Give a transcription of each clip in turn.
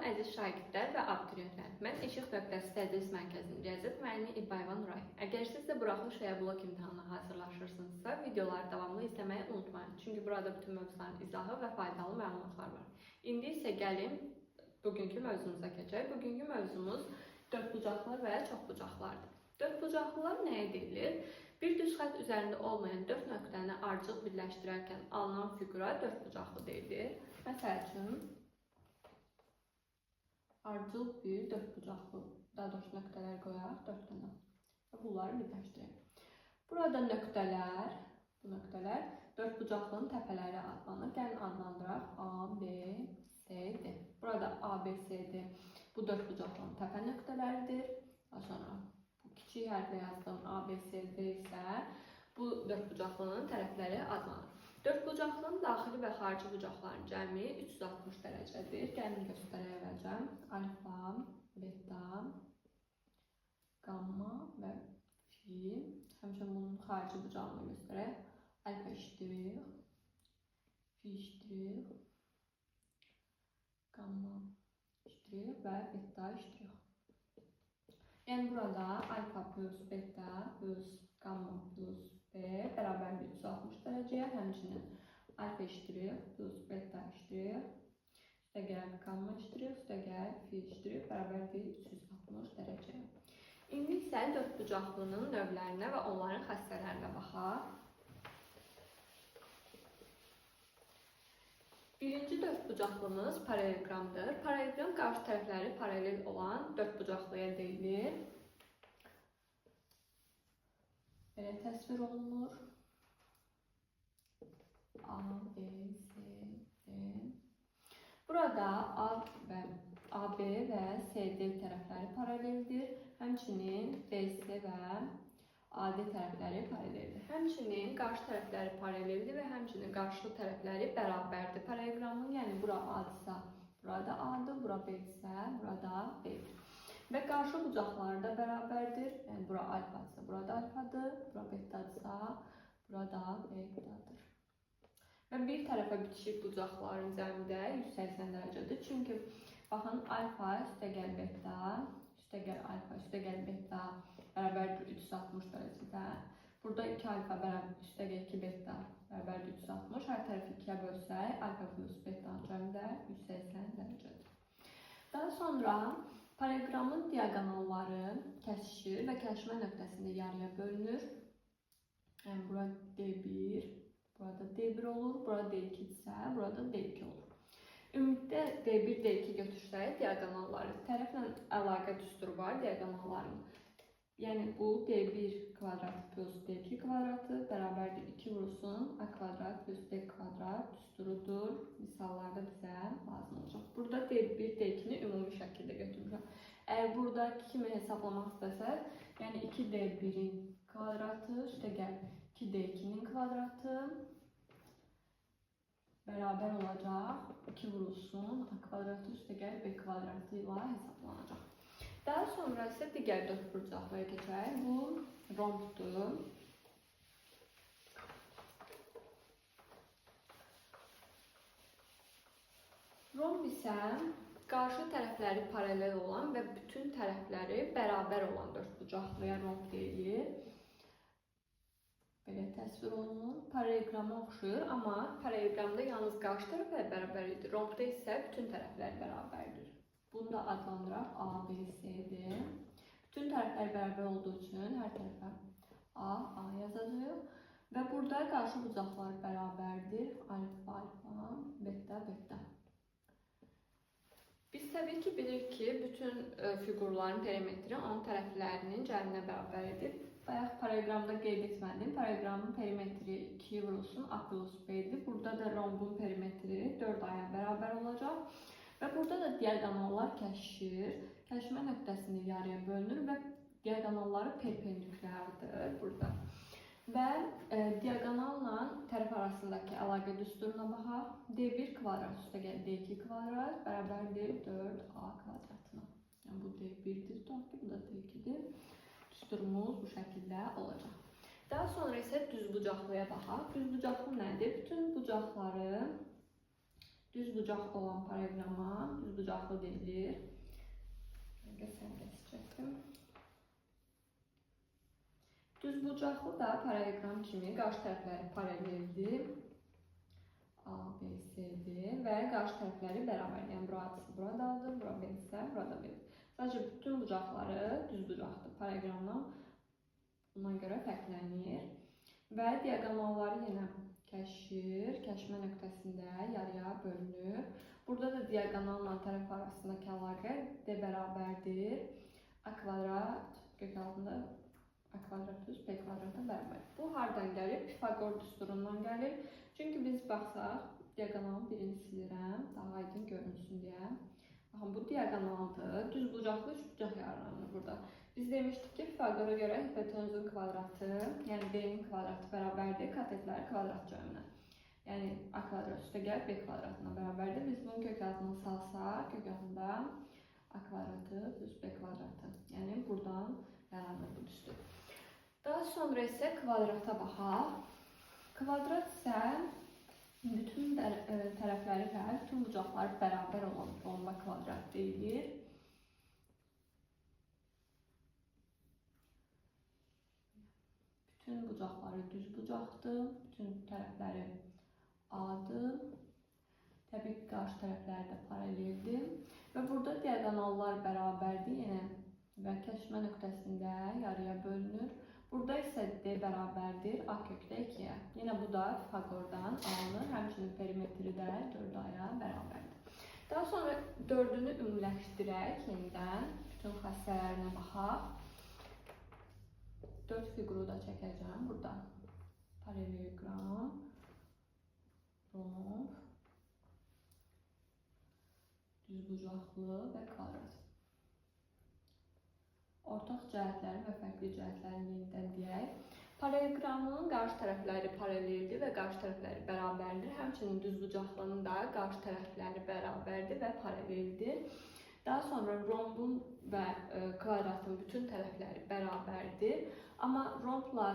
əziz şagirdlər və abituriyentlər. Mən İşıq Nöqtəsi Tədris Mərkəzinin riyaziyyat müəllimi İbayeva Nuray. Əgər siz də buraxılış və ya blok imtahanına hazırlaşırsınızsa, videoları davamlı izləməyi unutmayın. Çünki burada bütün mövzuların izahı və faydalı məlumatlar var. İndi isə gəlin bugünkü mövzumuza keçək. Bugünkü mövzumuz dördbucaqlar və ya çoxbucaqlardır. Dördbucaqlılar nəyə deyilir? Bir düz xətt üzərində olmayan dörd nöqtəni ardıcıl birləşdirərkən alınan fiqura dördbucaqlı deyilir. Məsəl üçün, ardıcıl bir dördbucaqlı, daha doğrusu nöqtələr qoyaq, 4 dənə və bunları birləşdirək. Burada nöqtələr, bu nöqtələr dördbucaqlının təpələri adlanır. Gəlin adlandıraq A, B, C, D. Burada A, B, C, D bu dördbucaqlının təpə nöqtələridir. Daha sonra bu kiçik hərflə yazdığım A, B, C, D isə bu dördbucaqlının tərəfləri adlanır. Dördbucaqlının daxili və xarici bucaqların cəmi 360 dərəcədir. Gəlin göstərək əvvəlcə. Alfa, beta, gamma və fi. Həmçinin bunun xarici bucağını göstərək. Alfa ştrix, fi ştrix, gamma ştrix və beta ştrix. Yəni burada alfa plus beta plus gamma plus B bərabərdir 360 dərəcəyə. Həmçinin alfa ştrix plus beta ştrix üstəgəl gamma ştrix üstəgəl fi ştrix bərabərdir 360 dərəcəyə. İndi isə dördbucaqlının növlərinə və onların xassələrinə baxaq. Birinci dördbucaqlımız paralelogramdır. Parallelogram qarşı tərəfləri paralel olan dördbucaqlıya deyilir. Belə təsvir olunur. A, B, C, D. Burada A və AB və CD tərəfləri paraleldir. Həmçinin BC və AD tərəfləri paraleldir. Həmçinin qarşı tərəfləri paraleldir və həmçinin qarşı tərəfləri bərabərdir paralelogramın. Yəni bura A-dırsa, burada A-dır, bura B-dirsə, burada B-dir. Və qarşı bucaqları da bərabərdir. Yəni bura alfadırsa, burada alfadır, bura betadırsa, burada betadır. Və bir tərəfə bitişik bucaqların cəmi də 180 dərəcədir. Çünki baxın alfa üstəgəl beta, üstəgəl alfa, üstəgəl beta bərabərdir 360 dərəcədə. Burada 2 alfa bərabər üstəgəl 2 beta bərabərdir 360. Hər tərəfi 2-yə bölsək, alfa plus betanın cəmi də 180 dərəcədir. Daha sonra paralelogramın diaqonalları kəsişir və kəsişmə nöqtəsində yarıya bölünür. Yəni bura D1, burada D1 olur, bura D2 isə burada D2 olur. Ümumilikdə D1, D2 götürsək diaqonalları tərəflə əlaqə düsturu var diaqonalların. Yəni bu D1 kvadrat plus D2 kvadratı bərabərdir 2 vurulsun A kvadrat plus D kvadrat düsturudur. Misallarda bizə lazım olacaq. Burada D1, D2-ni ümumi şəkildə götürmüşəm. Əgər burada kimi hesablamaq istəsəz, yəni 2D1-in kvadratı üstəgəl 2D2-nin kvadratı bərabər olacaq 2 vurulsun A kvadratı üstəgəl B kvadratı ilə hesablanacaq. Daha sonra isə digər dördbucaqlıya keçək. Bu rombdur. Romb isə qarşı tərəfləri paralel olan və bütün tərəfləri bərabər olan dördbucaqlıya romb deyilir. Belə təsvir olunur. Paralelograma oxşuyur, amma paralelogramda yalnız qarşı tərəflər bərabər idi. Rombda isə bütün tərəflər bərabərdir. Bunu da adlandıraq A, B, C, D. Bütün tərəflər bərabər olduğu üçün hər tərəfə A, A yazacağıq. Və burada qarşı bucaqlar bərabərdir. Alfa, alfa, beta, beta. Biz təbii ki, bilirik ki, bütün fiqurların perimetri onun tərəflərinin cəminə bərabər edir. Bayaq paralelogramda qeyd etmədim. Paralelogramın perimetri 2 vurulsun A plus B-dir. Burada da rombun perimetri 4A-ya bərabər olacaq. Və burada da diaqonallar kəsişir. Kəsişmə nöqtəsində yarıya bölünür və diaqonalları perpendikulyardır burada. Və diaqonalla tərəf arasındakı əlaqə düsturuna baxaq. D1 kvadrat üstəgəl D2 kvadrat bərabərdir 4A kvadratına. Yəni bu D1-dir, tutaq ki, bu da D2-dir. Düsturumuz bu şəkildə olacaq. Daha sonra isə düzbucaqlıya baxaq. Düzbucaqlı nədir? Bütün bucaqları Düz bucaq olan paralleloqrama düz bucaqlı deyilir. Sərbəst çəkdim. Düz bucaqlı da paralleloqram kimi qarşı tərəfləri paraleldir. A, B, C, D və qarşı tərəfləri bərabər. Yəni, bura A-sı buradadır, bura B isə burada B. Sadəcə bütün bucaqları düz bucaqdır. Paralleloqramdan buna görə fərqlənir. Və diaqonalları yenə kəsir. Kəşmə nöqtəsində yarıya bölünür. Burada da diaqonalla tərəf arasındakı əlaqə D bərabərdir. A kvadrat kök altında A kvadrat plus B kvadrata bərabər. Bu hardan gəlir? Pifaqor düsturundan gəlir. Çünki biz baxsaq, diaqonalın birini silirəm, daha aydın görünsün deyə. Baxın, bu diaqonaldır. Düz bucaqlı üç bucaq yaranır burada. Biz demişdik ki, Pifaqora görə hipotenuzun kvadratı, yəni B-nin kvadratı bərabərdir katetlərin kvadrat cəminə. Yəni A kvadrat üstə gəl B kvadratına bərabərdir. Biz bunu kök altına salsaq, kök altında A kvadratı plus B kvadratı. Yəni buradan yaranır bu düstur. Daha sonra isə kvadrata baxaq. Kvadrat isə bütün tərəfləri və bütün bucaqları bərabər olan romba kvadrat deyilir. Bütün bucaqları düz bucaqdır, bütün tərəfləri A-dır. Təbii ki, qarşı tərəfləri də paraleldir. Və burada diaqonallar bərabərdir, yenə və kəşmə nöqtəsində yarıya bölünür. Burada isə D bərabərdir A kökdə 2-yə. Yenə bu da Pifaqordan alınır. Həmçinin perimetri də 4A-ya bərabərdir. Daha sonra dördünü ümumiləşdirək yenidən. Bütün xassələrinə baxaq. 4 fiquru da çəkəcəm burada. Paralleloqram, romb, düzbucaqlı və kvadrat. Ortaq cəhətləri və fərqli cəhətləri yenidən deyək. Paralleloqramın qarşı tərəfləri paraleldir və qarşı tərəfləri bərabərdir. Həmçinin düzbucaqlının da qarşı tərəfləri bərabərdir və paraleldir. Daha sonra rombun və kvadratın bütün tərəfləri bərabərdir. Amma rombla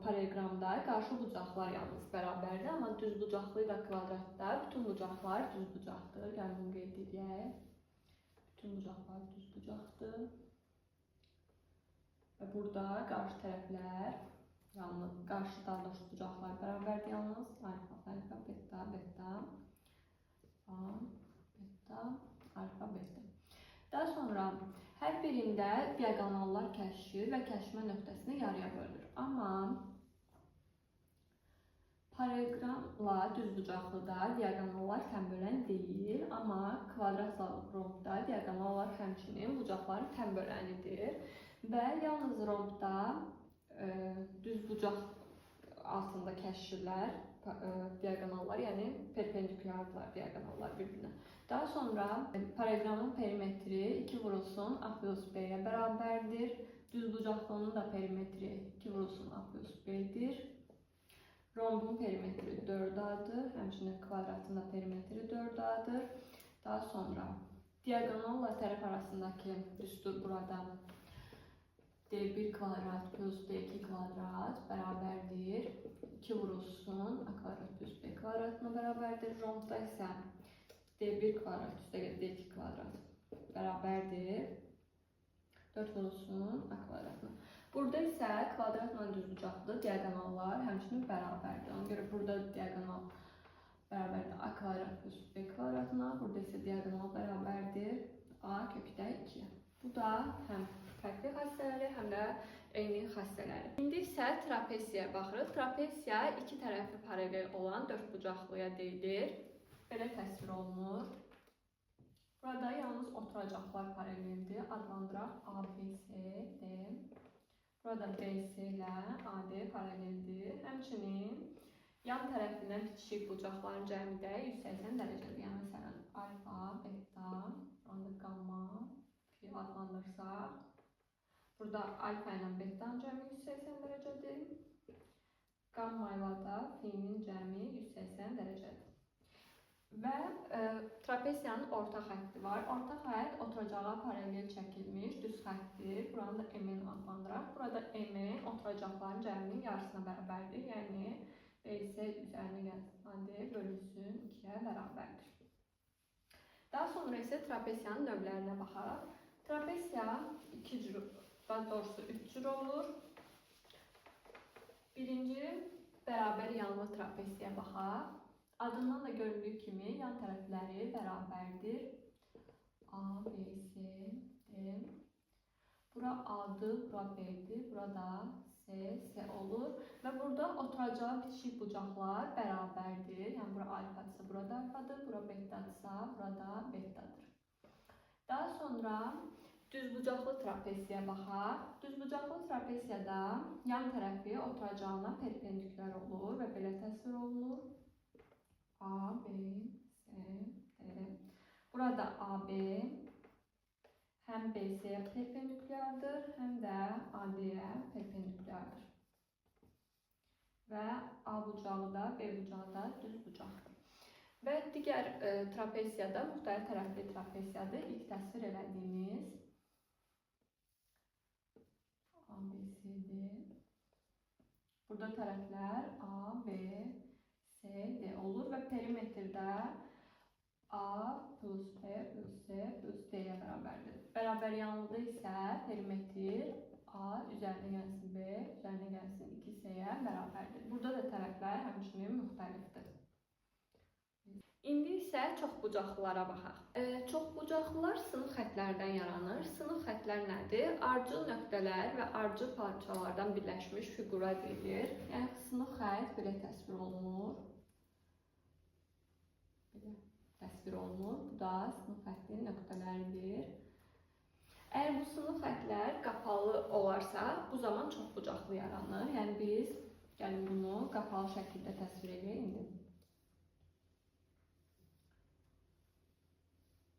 paralleloqramda qarşı bucaqlar yalnız bərabərdir. Amma düzbucaqlı ilə kvadratda bütün bucaqlar düz bucaqdır. Yəni bunu qeyd edək. Bütün bucaqlar düz bucaqdır. Və burada qarşı tərəflər, yalnız, qarşı daha doğrusu bucaqlar bərabərdir yalnız. Alfa, alfa, beta, beta, a, beta, alfa, beta. Daha sonra hər birində diaqonallar kəsişir və kəsişmə nöqtəsini yarıya bölünür. Amma paralleloqramla düzbucaqlıda diaqonallar tənbölən deyil, amma kvadratla rombda diaqonallar həmçinin bucaqların tənbölənidir. Və yalnız rombda düz bucaq altında kəsişirlər diaqonallar, yəni perpendikulyardılar diaqonallar bir-birinə. Daha sonra paralleloqramın perimetri 2 vurulsun A plus B-yə bərabərdir. Düz bucaqlının da perimetri 2 vurulsun A plus B-dir. Rombun perimetri 4A-dır. Həmçinin kvadratın da perimetri 4A-dır. Daha sonra diaqonalla tərəf arasındakı düstur burada D1 kvadrat plus D2 kvadrat bərabərdir. 2 vurulsun A kvadrat plus B kvadratına bərabərdir. Rombda isə D1 kvadrat üstə gəl D2 kvadrat bərabərdir. 4 vurulsun A kvadratına. Burada isə kvadratla düzbucaqlı diaqonallar həmçinin bərabərdir. Ona görə burada diaqonal bərabərdir A kvadrat plus B kvadratına. Burada isə diaqonal bərabərdir A kökdə 2-yə. Bu da həm fərqli xassələri, həm də eyni xassələri. İndi isə trapesiyaya baxırıq. Trapesiya iki tərəfi paralel olan dördbucaqlıya deyilir. Belə təsvir olunur. Burada yalnız oturacaqlar paraleldir. Adlandıraq A, B, C, D. Burada B, C ilə AD paraleldir. Həmçinin yan tərəfindən bitişik bucaqların cəmi də 180 dərəcədir. Yəni, məsələn, alfa, beta, burada qamma, fi adlandırsaq, burada alfa ilə beta'nın cəmi 180 dərəcədir. Qamma ilə da fi'nin cəmi 180 dərəcədir. Və trapesiyanın orta xətti var. Orta xətt oturacağa paralel çəkilmiş düz xəttdir. Buranı da MN adlandıraq. Burada MN oturacaqların cəminin yarısına bərabərdir. Yəni, BC üzərinə gəlsin AD bölünsün 2-yə bərabərdir. Daha sonra isə trapesiyanın növlərinə baxaq. Trapesiya iki cür, daha doğrusu üç cür olur. Birinci, bərabər yanlı trapesiyaya baxaq. Adından da göründüyü kimi yan tərəfləri bərabərdir. A, B, C, D. Bura A-dır, bura B-dir, burada C, C olur. Və burada oturacağı bitişik bucaqlar bərabərdir. Yəni bura alfadırsa, burada alfadır, bura betadırsa, burada betadır. Daha sonra düzbucaqlı trapesiyaya baxaq. Düzbucaqlı trapesiyada yan tərəfi oturacağına perpendikülər olur və belə təsvir olunur. A, B, C, D. Burada AB həm BC-yə perpendikülərdir, həm də AD-yə perpendikülərdir. Və A bucağı da, B bucağı da düz bucaqdır. Və digər trapesiyada müxtəlif tərəfli trapesiyadır. İlk təsvir elədiyimiz A, B, C, D. Burada tərəflər A, B, C, D olur və perimetrdə A plus B plus C plus D-yə bərabərdir. Bərabər yanlıda isə perimetr A üzərinə gəlsin B, üzərinə gəlsin 2C-yə bərabərdir. Burada da tərəflər həmçinin müxtəlifdir. İndi isə çoxbucaqlılara baxaq. Çoxbucaqlılar sınıq xətlərdən yaranır. Sınıq xətlər nədir? Ardıcıl nöqtələr və ardıcıl parçalardan birləşmiş fiqura deyilir. Yəni sınıq xətt belə təsvir olunur. Belə təsvir olunur. Bu da sınıq xəttin nöqtələridir. Əgər bu sınıq xətlər qapalı olarsa, bu zaman çoxbucaqlı yaranır. Yəni biz gəlin bunu qapalı şəkildə təsvir edək indi.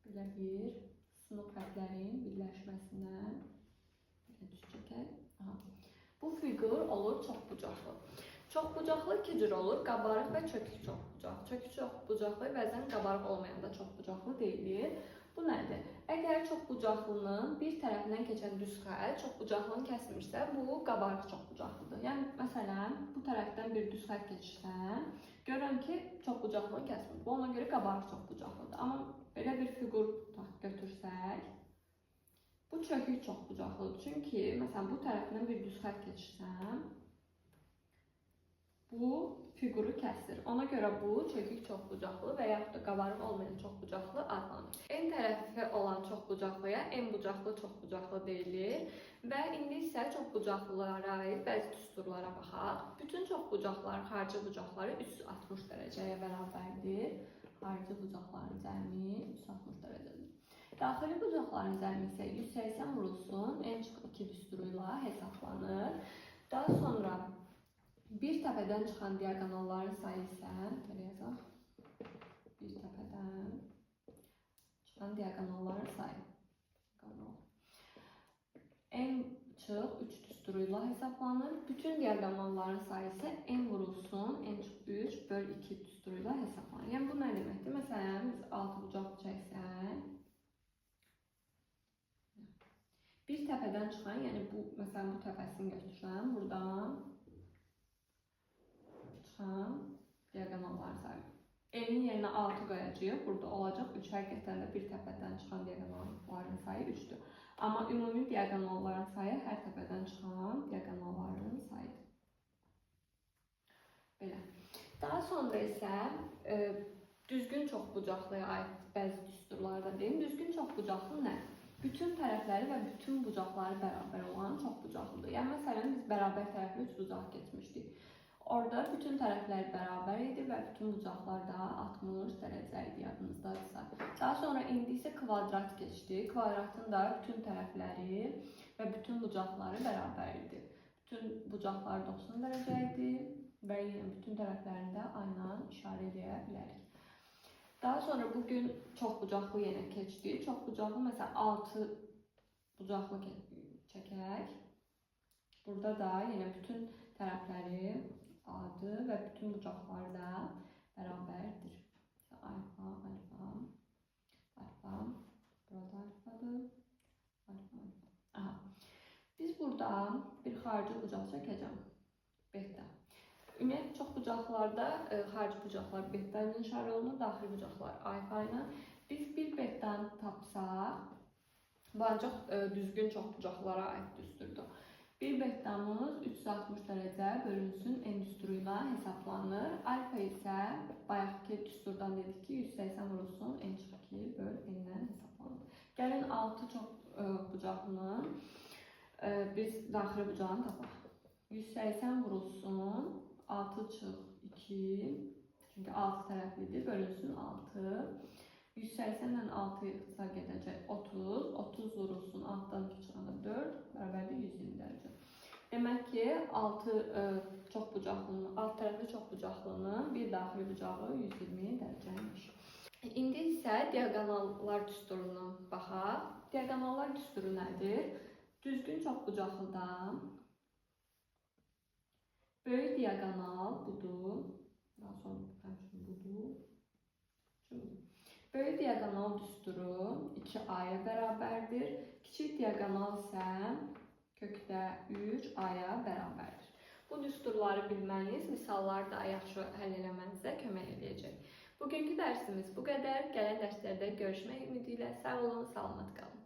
Belə bir sınıq xətlərin birləşməsindən belə düz çəkək. Aha. Bu fiqur olur çoxbucaqlı. Çoxbucaqlı iki cür olur: qabarıq və çökük çoxbucaq. Çökük çoxbucaqlı bəzən qabarıq olmayanda çoxbucaqlı deyilir. Bu nədir? Əgər çoxbucaqlının bir tərəfindən keçən düz xətt çoxbucaqlını kəsmirsə, bu qabarıq çoxbucaqlıdır. Yəni məsələn, bu tərəfdən bir düz xətt keçirsəm, görürəm ki, çoxbucaqlını kəsmir. Bu ona görə qabarıq çoxbucaqlıdır. Amma belə bir fiqur götürsək, bu çökük çoxbucaqlıdır. Çünki məsələn, bu tərəfindən bir düz xətt keçirsəm, bu fiquru kəsir. Ona görə bu çökük çoxbucaqlı və yaxud da qabarıq olmayan çoxbucaqlı adlanır. N tərəfi olan çoxbucaqlıya N bucaqlı çoxbucaqlı deyilir. Və indi isə çoxbucaqlılara aid bəzi düsturlara baxaq. Bütün çoxbucaqların xarici bucaqları 360 dərəcəyə bərabərdir. Xarici bucaqların cəmi 360 dərəcədir. Daxili bucaqların cəmi isə 180 vurulsun N çıx 2 düsturu ilə hesablanır. Daha sonra bir təpədən çıxan diaqonalların sayı isə, belə yazaq, bir təpədən çıxan diaqonalların sayı. N çıx 3 düsturu ilə hesablanır. Bütün diaqonalların sayı isə N vurulsun, N çıx 3 böl 2 düsturu ilə hesablanır. Yəni bu nə deməkdir? Məsələn, biz 6 bucaq çəksək, bir təpədən çıxan, yəni bu, məsələn, bu təpəsini götürsəm, buradan çıxan diaqonalların sayı. N-in yerinə 6 qoyacağıq. Burada olacaq 3. Həqiqətən də bir təpədən çıxan diaqonalların sayı 3-dür. Amma ümumi diaqonalların sayı hər təpədən çıxan diaqonalların sayıdır. Belə. Daha sonra isə düzgün çoxbucaqlıya aid bəzi düsturları da deyim. Düzgün çoxbucaqlı nə? Bütün tərəfləri və bütün bucaqları bərabər olan çoxbucaqlıdır. Yəni məsələn, biz bərabər tərəfli üç bucaq keçmişdik. Orada bütün tərəflər bərabər idi və bütün bucaqlar da 60 dərəcə idi, yadınızdadırsa. Daha sonra indi isə kvadrat keçdi. Kvadratın da bütün tərəfləri və bütün bucaqları bərabər idi. Bütün bucaqlar 90 dərəcə idi və yenə bütün tərəflərini də aynan işarə edə bilərik. Daha sonra bugün çoxbucaqlı yenə keçdik. Çoxbucaqlı məsələn 6 bucaqlı çəkək. Burada da yenə bütün tərəfləri adı və bütün bucaqları da bərabərdir. Alfa, alfa, alfa, burada alfadır, alfa, alfa. Aha. Biz burada bir xarici bucaq çəkəcəm. Beta. Ümumiyyətlə, çox bucaqlarda xarici bucaqlar beta ilə işarə olunur, daxili bucaqlar alfa ilə. Biz bir betanı tapsaq, bu ancaq düzgün çoxbucaqlara aid düsturdur. Bir betamız 360 dərəcə bölünsün n düsturu ilə hesablanır. Alfa isə bayaqki düsturdan dedik ki, 180 vurulsun n çıx 2 böl n-dən hesablanır. Gəlin 6 çox bucaqlının biz daxili bucağını tapaq. 180 vurulsun 6 çıx 2, çünki 6 tərəflidir, bölünsün 6. 180 ilə 6 ixtisar gedəcək 30, 30 vurulsun 6-dan 2 çıxanda 4, bərabərdir 120 dərəcə. Demək ki, 6 çoxbucaqlının, alt tərəfli çoxbucaqlının bir daxili bucağı 120 dərəcəymiş. İndi isə diaqonallar düsturuna baxaq. Diaqonallar düsturu nədir? Düzgün çoxbucaqlıdan böyük diaqonal budur. Daha sonra həmçinin budur. Şimdi böyük diaqonal düsturu 2A-ya bərabərdir. Kiçik diaqonal isə kökdə 3A-ya bərabərdir. Bu düsturları bilməniz misalları daha yaxşı həll eləmənizə kömək eləyəcək. Bugünkü dərsimiz bu qədər. Gələn dərslərdə görüşmək ümidi ilə sağ olun, salamat qalın.